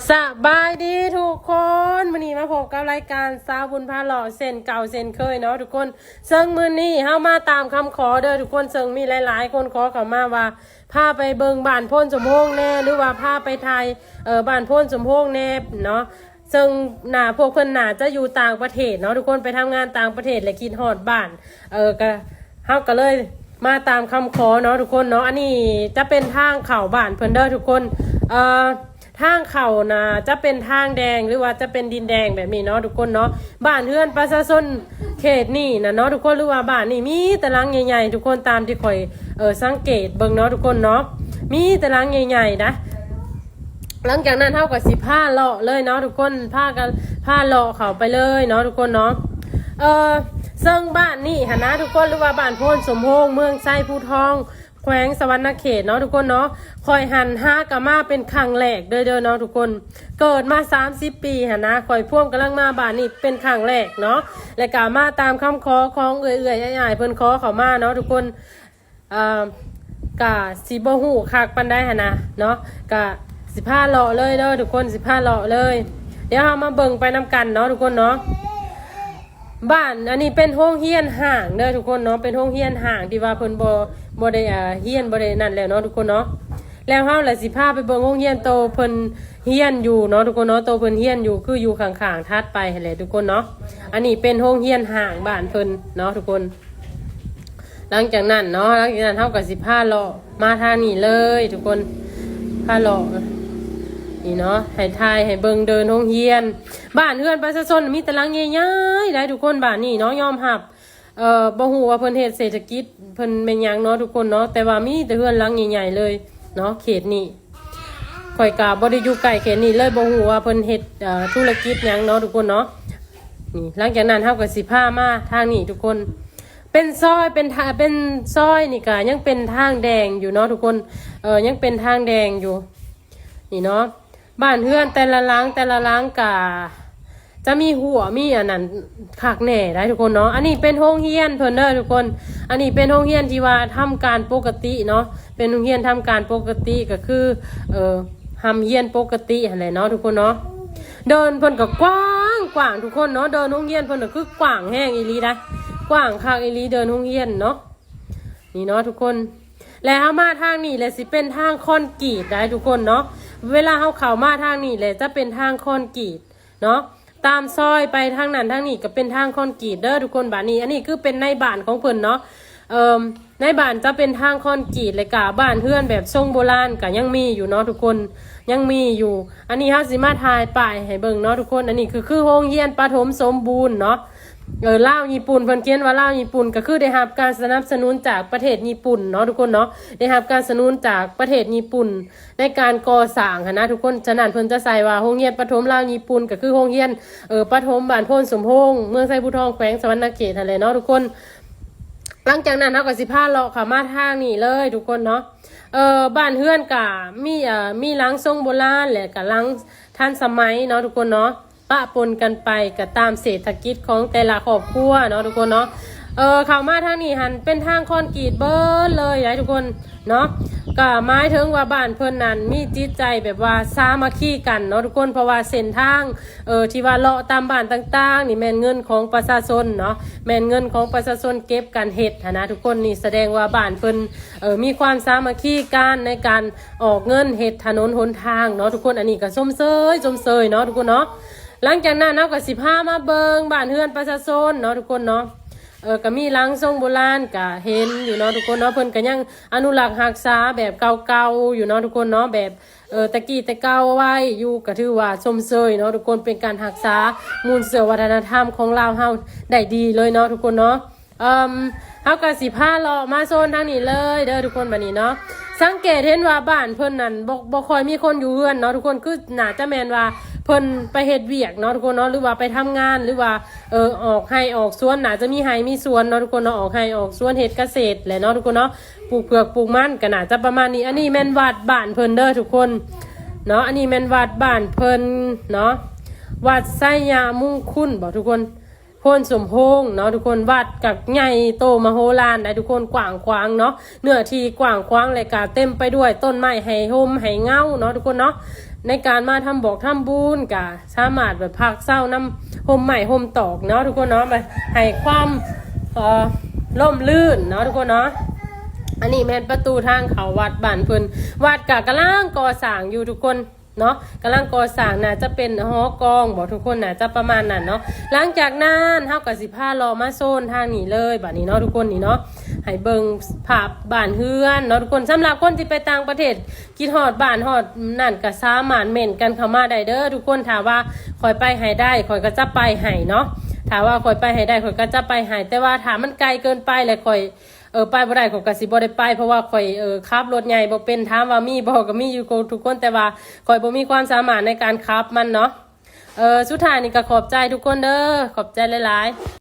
ສະບາຍດີທຸກຄົນ, ມື້ນີ້ມາພົບກັບລາຍການສາວບຸນພາເລາະເຊັ່ນເກົ່າເຊັ່ນເຄີຍເນາະທຸກຄົນ. ເຊິ່ງມື້ນີ້ເຮົາມາຕາມຄຳຂໍເດີທຸກຄົນ, ເຊິ່ງມີຫຼາຍໆຄົນຂໍເຂົ້າມາວ່າ ພາໄປເບິ່ງບ້ານໂພນສົມໂຮງແດ່ ຫຼືວ່າພາໄປຖ່າຍ ເອີ ບ້ານໂພນສົມໂຮງແດ່ເນາະ. ເຊິ່ງໜ້າ ພວກເພິ່ນໜ້າຈະຢູ່ຕ່າງປະເທດເນາະທຸກຄົນ, ໄປທຳງານຕ່າງປະເທດ ແລະ ຄິດຮອດບ້ານ ເອີ ກະ ເຮົາກະເລີຍມາຕາມຄຳຂໍເນາະທຸກຄົນເນາະ. ອັນນີ້ຈະເປັນທາງເຂົ້າບ້ານເພິ່ນເດີທຸກຄົນ. ເອີ ທາງເຂົ້ານະຈະເປັນທາງແດງ ຫຼືວ່າຈະເປັນດິນແດງແບບນີ້ເນາະທຸກຄົນເນາະ. ບ້ານເຮືອນປະຊາຊົນເຂດນີ້ນະເນາະທຸກຄົນ ຫຼືວ່າບ້ານນີ້ມີແຕ່ຫຼັງໃຫຍ່ໆ ທຸກຄົນ, ຕາມທີ່ຂ້ອຍ ເອີ ສັງເກດເບິ່ງເນາະທຸກຄົນເນາະ, ມີແຕ່ຫຼັງໃຫຍ່ໆນະ. ຫຼັງຈາກນັ້ນເຮົາກໍຊິພາເລາະເລີຍເນາະທຸກຄົນ, ພາກັນ ພາເລາະເຂົ້າໄປເລີຍເນາະທຸກຄົນເນາະ. ເອີ ເຊິ່ງບ້ານນີ້ຫັ້ນນະທຸກຄົນ ຫຼືວ່າບ້ານໂພນສົມໂຮງ ເມືອງໄຊພູທອງ ແຂວງສະຫວັນນະເຂດເນາະທຸກຄົນເນາະ, ຂ້ອຍຫັ້ນຫາກະມາເປັນຄັ້ງແລກເດີ ເດີເນາະທຸກຄົນ. ເກີດມາສາມສິບປີຫັ້ນນະ, ຂ້ອຍພວມກຳລັງມາບ້ານນີ້ເປັນຄັ້ງແລກເນາະ, ແລະກະມາຕາມຄຳຂໍຂອງເອື້ອຍໆ ອ້າຍໆ ເພິ່ນຂໍເຂົ້າມາເນາະທຸກຄົນ. ເອີ ກະຊິບໍ່ຮູ້ຄັກປານໃດຫັ້ນນະເນາະ, ກະຊິພາເລາະເລີຍເດີທຸກຄົນ, ຊິພາເລາະເລີຍ. ດຽວເຮົາມາເບິ່ງໄປນຳກັນເນາະທຸກຄົນເນາະ. ບ້ານ ອັນນີ້ເປັນໂຮງຮຽນຮ້າງເດີທຸກຄົນເນາະ, ເປັນໂຮງຮຽນຮ້າງທີ່ວ່າເພິ່ນບໍ່ ບໍ່ໄດ້ ອ່າ ຮຽນ ບໍ່ໄດ້ນັ້ນແລ້ວເນາະທຸກຄົນເນາະ. ແລ້ວເຮົາລະຊິພາໄປເບິ່ງໂຮງຮຽນໂຕເພິ່ນຮຽນຢູ່ເນາະທຸກຄົນເນາະ, ໂຕເພິ່ນຮຽນຢູ່ຄືຢູ່ຂ້າງໆຖັດໄປຫັ້ນແຫຼະທຸກຄົນເນາະ. ອັນນີ້ເປັນໂຮງຮຽນຮ້າງບ້ານເພິ່ນເນາະທຸກຄົນ. ຫຼັງຈາກນັ້ນເນາະ ຫຼັງຈາກນັ້ນເຮົາກໍຊິພາເລາະມາທາງນີ້ເລີຍທຸກຄົນ, ພາເລາະນີ້ເນາະ, ໃຫ້ຖ່າຍໃຫ້ເບິ່ງເດີນໂຮງຮຽນ. ບ້ານເຮືອນປະຊາຊົນມີແຕ່ຫຼັງໃຫຍ່ໆໄດ໋ທຸກຄົນ, ບ້ານນີ້ເນາະ ຍອມຮັບ ເອີ ບໍ່ຮູ້ວ່າເພິ່ນເຮັດເສດຖະກິດເພິ່ນແມ່ນຫຍັງເນາະທຸກຄົນເນາະ, ແຕ່ວ່າມີແຕ່ເຮືອນຫຼັງໃຫຍ່ໆເລີຍເນາະ ເຂດນີ້. ຂ້ອຍກະບໍ່ໄດ້ຢູ່ໃກ້ເຂດນີ້ເລີຍ, ບໍ່ຮູ້ວ່າເພິ່ນເຮັດ ເອີ ທຸລະກິດຫຍັງເນາະທຸກຄົນເນາະ. ນີ້ ຫຼັງຈາກນັ້ນເຮົາກໍຊິພາມາທາງນີ້ທຸກຄົນ, ເປັນຊອຍ ເປັນທາ ເປັນຊອຍນີ້ກະຍັງເປັນທາງແດງຢູ່ເນາະທຸກຄົນ, ເອີ ຍັງເປັນທາງແດງຢູ່ ນີ້ເນາະ. ບ້ານເຮືອນແຕ່ລະຫຼັງ ແຕ່ລະຫຼັງກະຈະມີຮົ້ວ ມີອັນນັ້ນຄັກແນ່ໄດ໋ທຸກຄົນເນາະ. ອັນນີ້ເປັນໂຮງຮຽນເພິ່ນເດີທຸກຄົນ, ອັນນີ້ເປັນໂຮງຮຽນທີ່ວ່າທຳການປົກກະຕິເນາະ, ເປັນໂຮງຮຽນທຳການປົກກະຕິ ກະຄື ເອີ ຮ່ຳຮຽນປົກກະຕິຫັ້ນແຫຼະເນາະທຸກຄົນເນາະ. ເດີ່ນເພິ່ນກະກວ້າງ ກວ້າງທຸກຄົນເນາະ, ເດີ່ນໂຮງຮຽນເພິ່ນກະຄືກວ້າງແຮງອີ່ຫຼີໄດ໋, ກວ້າງຄັກອີ່ຫຼີເດີ່ນໂຮງຮຽນເນາະ. ນີ້ເນາະທຸກຄົນ, ແລະເຮົາມາທາງນີ້ແຫຼະ ຊິເປັນທາງຄອນກຣີດໄດ໋ທຸກຄົນເນາະ. ເວລາເຮົາເຂົ້າມາທາງນີ້ແຫຼະ ຈະເປັນທາງຄອນກຣີດເນາະ, ຕາມຊອຍໄປທາງນັ້ນທາງນີ້ກະເປັນທາງຄອນກຣີດເດີທຸກຄົນ. ບາດນີ້ ອັນນີ້ຄືເປັນໃນບ້ານຂອງເພິ່ນເນາະ, ເອີ ໃນບ້ານຈະເປັນທາງຄອນກຣີດ ແລະກະບ້ານເຮືອນແບບຊົງໂບລານກະຍັງມີຢູ່ເນາະທຸກຄົນ, ຍັງມີຢູ່. ອັນນີ້ເຮົາຊິມາຖ່າຍປ້າຍໃຫ້ເບິ່ງເນາະທຸກຄົນ. ອັນນີ້ຄື ຄືໂຮງຮຽນປະຖົມສົມບູນເນາະ. ເອີ ລາວຍີ່ປຸ່ນ ເພິ່ນຂຽນວ່າລາວຍີ່ປຸ່ນ ກະຄືໄດ້ຮັບການສະໜັບສະໜູນຈາກປະເທດຍີ່ປຸ່ນເນາະທຸກຄົນເນາະ, ໄດ້ຮັບການສະໜູນຈາກປະເທດຍີ່ປຸ່ນໃນການກໍ່ສ້າງຫັ້ນນະທຸກຄົນ. ສະນັ້ນເພິ່ນຈະໃສ່ວ່າໂຮງຮຽນປະຖົມລາວຍີ່ປຸ່ນ ກະຄືໂຮງຮຽນ ເອີ ປະຖົມບ້ານໂພນສົມໂຮງ ເມືອງໄຊພູທອງ ແຂວງສະຫວັນນະເຂດຫັ້ນແຫຼະເນາະທຸກຄົນ. ຫຼັງຈາກນັ້ນເຮົາກະຊິພາເລາະເຂົ້າມາທາງນີ້ເລີຍທຸກຄົນເນາະ. ເອີ ບ້ານເຮືອນກະມີ ເອີ ມີຫຼັງຊົງໂບລານ ແລະກະຫຼັງທັນສະໄໝເນາະທຸກຄົນເນາະ. ປະປົນກັນໄປກະຕາມເສດຖະກິດຂອງແຕ່ລະຄອບຄົວເນາະທຸກຄົນເນາະ. ເອີ ເຂົ້າມາທາງນີ້ຫັ້ນເປັນທາງຄອນກຣີດເບິດເລີຍໄດ໋ທຸກຄົນເນາະ, ກະໝາຍເຖິງວ່າບ້ານເພິ່ນນັ້ນມີຈິດໃຈແບບວ່າສາມັກຄີກັນເນາະທຸກຄົນ. ເພາະວ່າເສັ້ນທາງ ເອີ ທີ່ວ່າເລາະຕາມບ້ານຕ່າງໆນີ້ແມ່ນເງິນຂອງປະຊາຊົນເນາະ, ແມ່ນເງິນຂອງປະຊາຊົນເກັບກັນເຮັດຫັ້ນນະທຸກຄົນ. ນີ້ສະແດງວ່າບ້ານເພິ່ນ ເອີ ມີຄວາມສາມັກຄີກັນໃນການອອກເງິນເຮັດຖະໜົນຫົນທາງເນາະທຸກຄົນ. ອັນນີ້ກະຊົມເຊີຍ ຊົມເຊີຍເນາະທຸກຄົນເນາະ. ຫຼັງຈາກນັ້ນເຮົາກະຊິພາມາເບິ່ງບ້ານເຮືອນປະຊາຊົນເນາະທຸກຄົນເນາະ. ເອີ ກະມີຫຼັງຊົງໂບລານກະເຫັນຢູ່ເນາະທຸກຄົນເນາະ, ເພິ່ນກະຍັງອະນຸລັກຮັກສາແບບເກົ່າໆຢູ່ເນາະທຸກຄົນເນາະ, ແບບ ເອີ ແຕ່ກີ້ແຕ່ເກົ່າໄວ້ຢູ່ ກະຖືວ່າຊົມເຊີຍເນາະທຸກຄົນ. ເປັນການຮັກສາມູນເຊື້ອວັດທະນະທຳຂອງລາວເຮົາໄດ້ດີເລີຍເນາະທຸກຄົນເນາະ. ເອີ ເຮົາກະຊິພາເລາະມາໂຊນທາງນີ້ເລີຍເດີທຸກຄົນ. ບາດນີ້ເນາະ ສັງເກດເຫັນວ່າບ້ານເພິ່ນນັ້ນ ບໍ່ ບໍ່ຄ່ອຍມີຄົນຢູ່ເຮືອນເນາະທຸກຄົນ, ຄືໜ້າຈະແມ່ນວ່າເພິ່ນໄປເຮັດວຽກເນາະທຸກຄົນເນາະ, ຫຼືວ່າໄປທຳງານ ຫຼືວ່າ ເອີ ອອກໄຮ່ອອກສວນ, ໜ້າຈະມີໄຮ່ມີສວນເນາະທຸກຄົນເນາະ, ອອກໄຮ່ອອກສວນ ເຮັດກະເສດແຫຼະເນາະທຸກຄົນເນາະ, ປູກເຜືອກປູກມັນ ກະໜ້າຈະປະມານນີ້. ອັນນີ້ແມ່ນວັດບ້ານເພິ່ນເດີທຸກຄົນເນາະ, ອັນນີ້ແມ່ນວັດບ້ານເພິ່ນເນາະ, ວັດໄຊຍະມຸງຄຸນບໍທຸກຄົນ? ໂພນສົມໂຮງເນາະທຸກຄົນ. ວັດກະໃຫຍ່ໂຕມະໂຫລານໄດ໋ທຸກຄົນ, ກວ້າງຂວາງເນາະ, ເນື້ອທີ່ກວ້າງຂວາງ ແລະກະເຕັມໄປດ້ວຍຕົ້ນໄມ້ໃຫ້ຮົ່ມໃຫ້ເງົາເນາະທຸກຄົນເນາະ. ໃນການມາທຳບອກທຳບຸນ ກະສາມາດແບບພັກເຊົານຳຮົ່ມໄມ້ຮົ່ມຕອກເນາະທຸກຄົນເນາະ ແບບໃຫ້ຄວາມ ເອີ່ ຮົ່ມລື່ນເນາະທຸກຄົນເນາະ. ອັນນີ້ແມ່ນປະຕູທາງເຂົ້າວັດບ້ານເພິ່ນ ວັດກະກຳລັງກໍ່ສ້າງຢູ່ທຸກຄົນເນາະ ກຳລັງກໍ່ສ້າງ ໜ້າຈະເປັນຫໍກອງບໍທຸກຄົນ ໜ້າຈະປະມານນັ້ນເນາະ. ຫຼັງຈາກນັ້ນເຮົາກະຊິພາເລາະມາໂຊນທາງນີ້ເລີຍບາດນີ້ເນາະທຸກຄົນ ນີ້ເນາະ ໃຫ້ເບິ່ງພາບບ້ານເຮືອນເນາະທຸກຄົນ. ສຳລັບຄົນທີ່ໄປຕ່າງປະເທດ ຄິດຮອດບ້ານຮອດນັ້ນ ກະສາມາດເມັ້ນກັນເຂົ້າມາໄດ້ເດີທຸກຄົນ. ຖ້າວ່າຂ້ອຍໄປໃຫ້ໄດ້ ຂ້ອຍກະຈະໄປໃຫ້ເນາະ ຖ້າວ່າຂ້ອຍໄປໃຫ້ໄດ້ ຂ້ອຍກະຈະໄປໃຫ້ ແຕ່ວ່າຖ້າມັນໄກເກີນໄປ ແລະຂ້ອຍ ເອີ ໄປບໍ່ໄດ້ ຂ້ອຍກະຊິບໍ່ໄດ້ໄປ ເພາະວ່າຂ້ອຍ ເອີ ຂັບລົດໃຫຍ່ບໍ່ເປັນ. ຖາມວ່າມີບໍ່ ກະມີຢູ່ທຸກຄົນ ແຕ່ວ່າຂ້ອຍບໍ່ມີຄວາມສາມາດໃນການຂັບມັນເນາະ. ເອີ ສຸດທ້າຍນີ້ກະຂອບໃຈທຸກຄົນເດີ ຂອບໃຈຫຼາຍໆ.